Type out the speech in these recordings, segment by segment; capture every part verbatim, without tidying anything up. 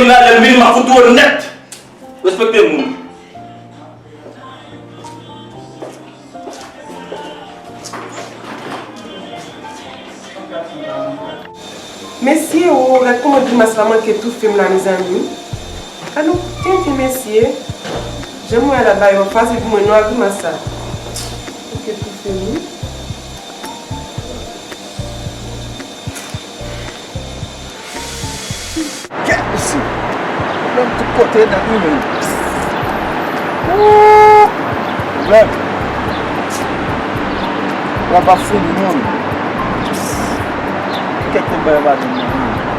Kounye a lè m vini, m ap fout ou nèt. Respekte moun. Mesye o, gad kòman grimas la manke toufe m la, mezanmi. Gad yon tenten mesye. Jan m wè la bay yon fas epi mwen non a grimas sa. Manke toufe m wi. Kèt mesye. Pwoblèm tout kote nèt wi menm. Ooh! Pwoblèm. Pral pa fini non. Kèt tout bagay pa vin non.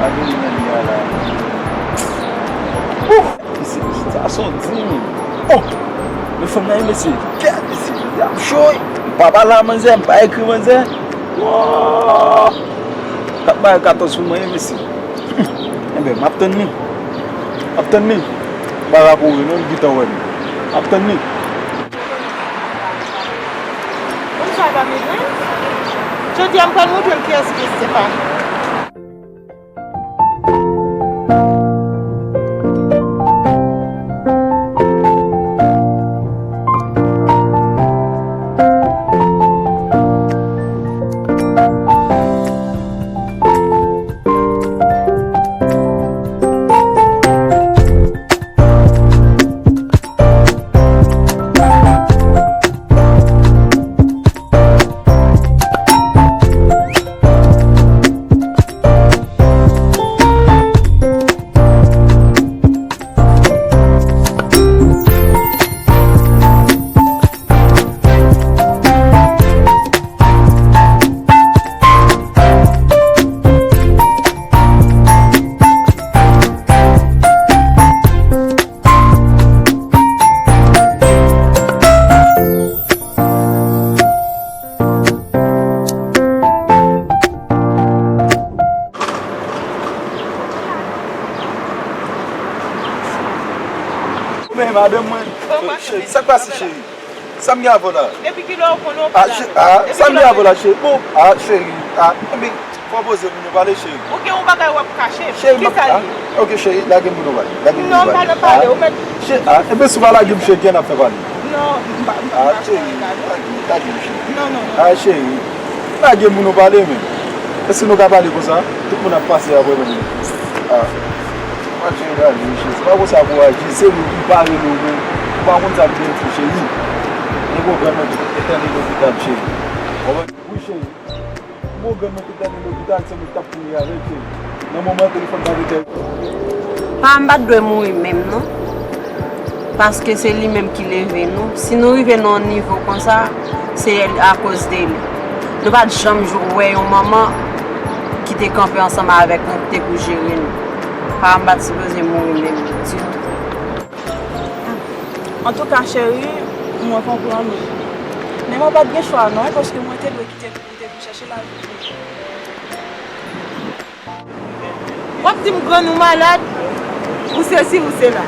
Pa vin nan li a la. Ooh! Mesye, sa son di menm. Oh! Men fanm nan ye mesye. Kèt mesye. Y ap cho wi. M pa pale a manzè, m pa ekri manzè. Woo! Kat bagay katòz pou mwen ye mesye. Enben, m ap tann li. M ap tann li. M pa rapore non, li gentan wè m. M ap tann li. Konn sa pa mezanmi? Jodi a m pral montre l kiyès ki Stéphane. Men madanm mwen. Cheri, sa k pase, cheri? Sa m gen avè w la? Depi kilè w konnen w pa la? Ah, sa m gen avè w la, cheri? Bon, ah, cheri, ah, enben, fò w poze pou nou pale, cheri. Ou gen yon bagay w ap kache m. Cheri, m ap, ah, ok, cheri, lage m pou nou pale. Lage m pou nou pale. Non, m pa nan pale, ou mèt. Cheri, ah, enben, si w pa lage m, cheri, kiyès n ap fè pale? Non, m pa, m pa pale la, non. Lage m, lage m, cheri. Non, non, non. Ah, cheri, lage m pou nou pale, men. Èske nou ka pale konsa? Tout moun ap pase apre mwen. Ah. Mwen cheri gade wi cheri, se pa konsa pou w aji, se ou ki pa rele w menm, ou pa konn sa k gen pou cheri. Nèg ou grann nan ki te tande lopital cheri. Konprann? Wi cheri. Bon grann nan te tande lopital, se mwen ki t ap kouri avè l cheri. Nan moman telefòn pa te tè. Papa m pa t dwe mouri menm non. Paske se li menm ki leve nou. Si nou rive nan yon nivo konsa, se akoz de li. Nou pa t janm wè yon manman ki te kanpe ansanm avèk nou, ki te pou jere nou. Papa m pa t sipoze mouri menm ditou. Antouka, cheri, mwen konprann ou. Men mwen pa t gen chwa non, paske mwen te dwe kite nou pou te vin chèche lavi pou nou. W ap di m grann ou malad, ou sesi, ou sela.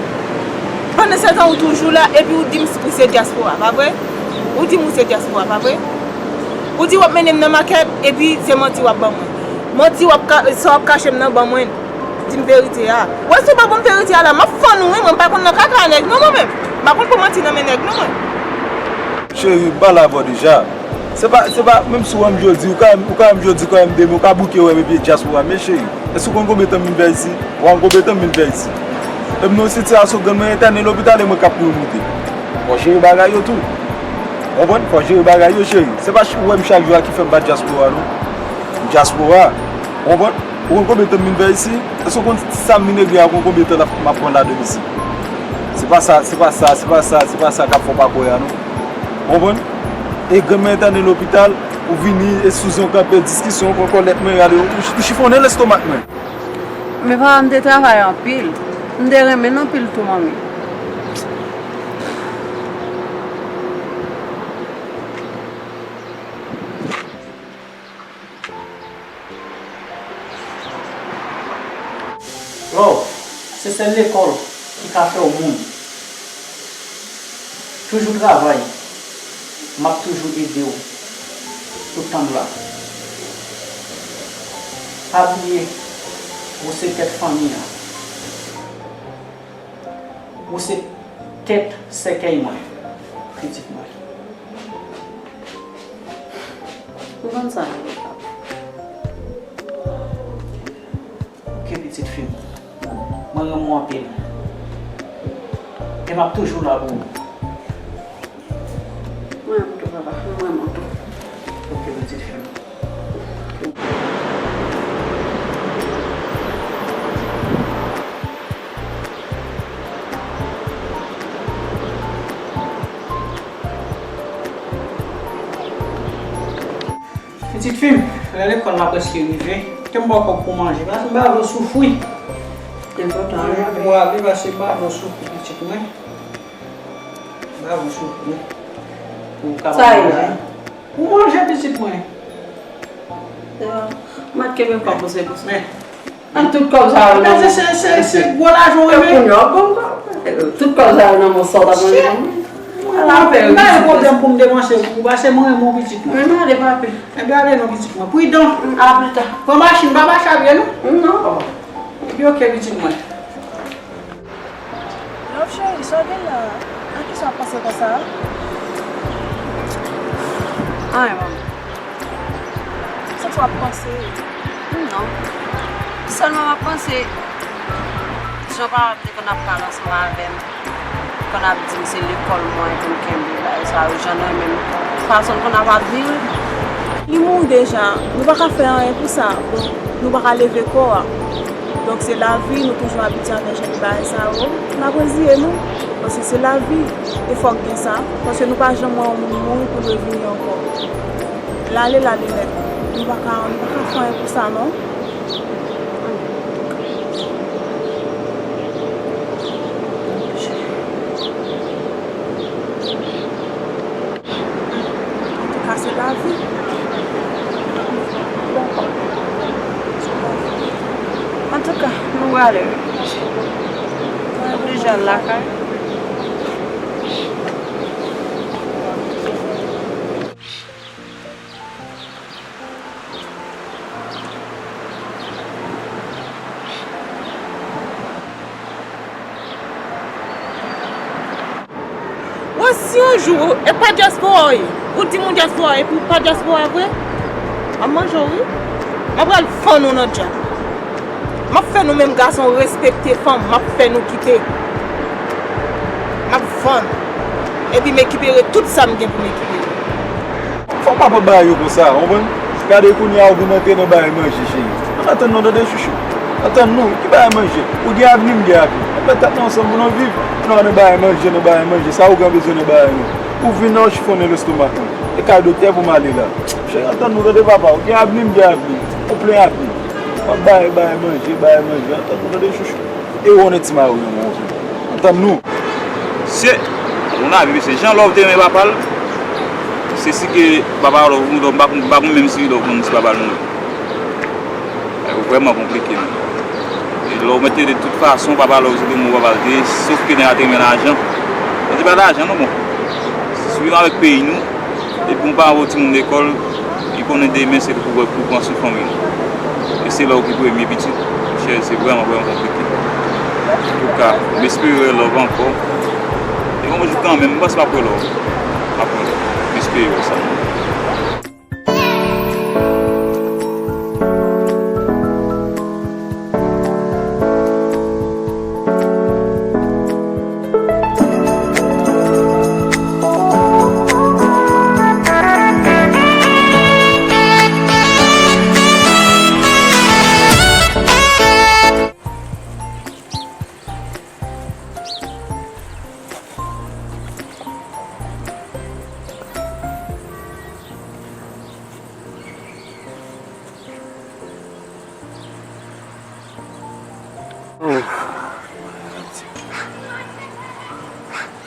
Pandansetan, ou toujou la, epi ou di m ou se dyaspora, pa vre? Ou di m ou se dyaspora, pa vre? Ou di w ap mennen m nan makèt, epi se manti w ap ban mwen. Manti w ap ka, sa w ap kache m nan, ban mwen l. Di m verite a. Ou wè si w pa ban m verite a la, m ap fann ou wi, mwen m pa konn nan kaka nèg non mwen menm. M pa konn pran manti nan men nèg non mwen. Cheri, m pale avè w deja. Se pa, se pa, menm si w wè m jodi, ou ka, ou ka wè m jodi, ou ka wè m demen, ou ka bouke wè m epi dyaspora. Men cheri, èske w konn konbyen tan m vin fè isi? Ou konn konbyen tan m vin fè isi? E m nan yon sitiyasyon grann mwen entène lopital e mwen k ap kouri moute. Fò w jere bagay yo tou. Konprann? Fò w jere bagay yo, cheri. Se pa ch-, ou wè m chak jou a ki fè m pa dyaspora, non. M dyaspora. Konprann? Ou konn konbyen tan m vin fè isi? Èske w konn sa m vin regle a, ou konn konbyen tan m ap pran ladan isi? Se pa sa, se pa sa, se pa sa, se pa sa k ap fè w pa kwè a, non. Konprann? E grann mwen entène lopital, ou vini, e Suzy kanpe, diskisyon, kòkòlèt mwen, gade, ou, ou chifonnen lestomak mwen. Men papa m te travay anpil. M te renmen l anpil tou, manmi. Love, se sèl lekòl ki ka fè w moun. Toujou travay, m ap toujou ede w. Tout tan m la. Pa bliye, ou se tèt fanmi an. Ou se tèt sèkèy mwen, pitit mwen. Ou konn sa, Rebeka. Ok, pitit fi m. Mwen renmen w anpil. E m ap toujou la pou ou. Mwen renmen w tou, papa. Mwen renmen w tou. Ok, pitit fi m. Pitit fi m, lè lekòl la prèske rive, kite m ba w kòb pou manje, paske m pa vle w soufri. Enpòtan, wi. Pou ale, paske m pa vle w soufri, pitit mwen. M pa vle w soufri. Pou w kapab manje. Pou manje, pitit mwen. Mwen kenbe kòb ou se pou sa. Men, An tout kòb sa yo nan men. Se, se, se, se gwo lajan w renmen. Kounye a, bon, bon, tout kòb sa yo nan men w, sa w t ap manje pou mwen. Ala, pè, m pa gen pwoblèm pou m depanse pou ou, paske mwen renmen w, pitit mwen. Men m ale, papi. Ebyen, ale non, pitit mwen. Pridan. A pli ta. Pran machin, pa mache a pye, non? Non. Ebyen, ok, pitit mwen. Love cheri, sa w gen la? A kisa w ap panse konsa? Anyen, manmi. Sa w ap panse? Non. Sèlman m ap panse, jan papa m te konn ap pale ansanm avè m, konn ap di m se lekòl mwen pou m kenbe, bagay sa yo, jan l renmen m, fason l konn ap abiye. Li mouri deja, nou pa ka fè anyen pou sa. Bon, nou pa ka leve kò a. Donk, se lavi, nou toujou abitye avèk jan de bagay sa yo. N ap reziye nou, paske se lavi. E fòk gen sa, paske nou pa janm wè yon moun mouri pou l revini ankò. L ale, l ale nèt. Nou pa ka, nou pa ka fè anyen pou sa, non. Antouka, se lavi. Antouka, nou prale. Mwen oblije al lakay. Wè, si yon jou, e pa dyaspora w ye, ou di moun dyaspora, epi w pa dyaspora vre, m ap manje w, wi. M ap pral fann ou nan dyab. M ap fè nou menm gason respekte fanm, m ap fè nou kite. M ap vann. Epi m ekipere tout sa m gen pou m ekipere. Fò w pa pran bagay yo konsa, w konprann? Gade kounye a ou vin antre nan bagay manje, cheri. Ann antann nou tande chouchou. Antann nou, ki bagay manje? Ou gen avni, m gen avni. Ann met tèt nou ansanm pou nou viv. Nou al nan bagay manje, nan bagay manje. Sa ougan bezwen nan bagay nou. Ou vin nan chifonnen lestomak mwen. E kay doktè pou m ale la. Cheri, antann nou tande papa. Ou gen avni, m gen avni. Ou plen avni. W ap bay, bay manje, bay manje. Antann nou tande chouchou. E ou konnen ti mari w renmen w tou. Antann nou. Se, ou nan vi, se jan Love te renmen papa l. Se si ke papa Love mouri, m pa konn, m pa konn menm si Love konn si papa l mouri. Bagay yo vrèman konplike, non. E Love mete de tout fason, papa Love se te mò papa l te ye, sof ke nèg la te renmen lajan. Bon, se pa lajan, non, bon. Se swivan avèk peyi nou. Epi yon paran voye timoun lekòl, li konnen demen se pou, pou pran swen fanmi l. E se Love ki premye pitit. Monchè, se vrèman, vrèman konplike. Antouka, m espere wè Love ankò. E yon jou kanmenm, m panse m ap wè Love. M ap wè Love. M espere wè sa.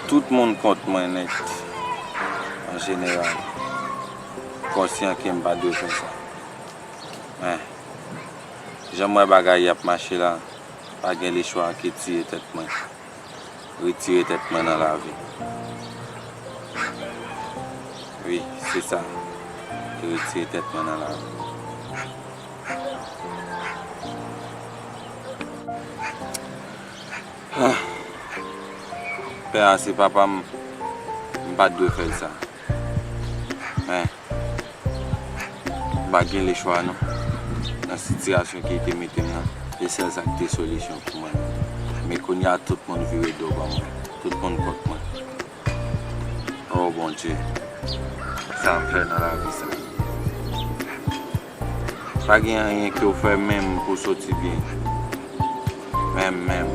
Tout moun kont mwen nèt, an jeneral. Konsyan ke m pa dwe fè sa. Men, jan m wè bagay y ap mache la, pa gen lechwa ke tiye tèt mwen. Retire tèt mwen nan lavi. Wi, se sa. Retire tèt mwen nan lavi. Ah. Pè a se papa m, m pa t dwe fè l sa. Men, m pa t gen lechwa non. Nan sitiyasyon ke li te mete m nan, se sèl sa ki te solisyon pou mwen. Men kounye a, tout moun vire do ban mwen. Tout moun kont mwen. Oh Bondye, sa m fè nan lavi sa? Pa gen anyen ke w fè menm pou soti byen. Menm, menm.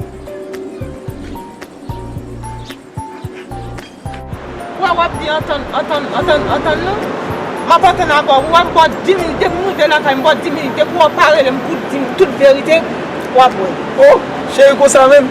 Wè w ap di antann, antann, antann, antann non. M ap antann avè w. Ou wè m ba w dis minit depi m rive lakay, m ba w dis minit. Depi w pa rele m pou di m tout verite, w ap wè. Oh, cheri konsa menm?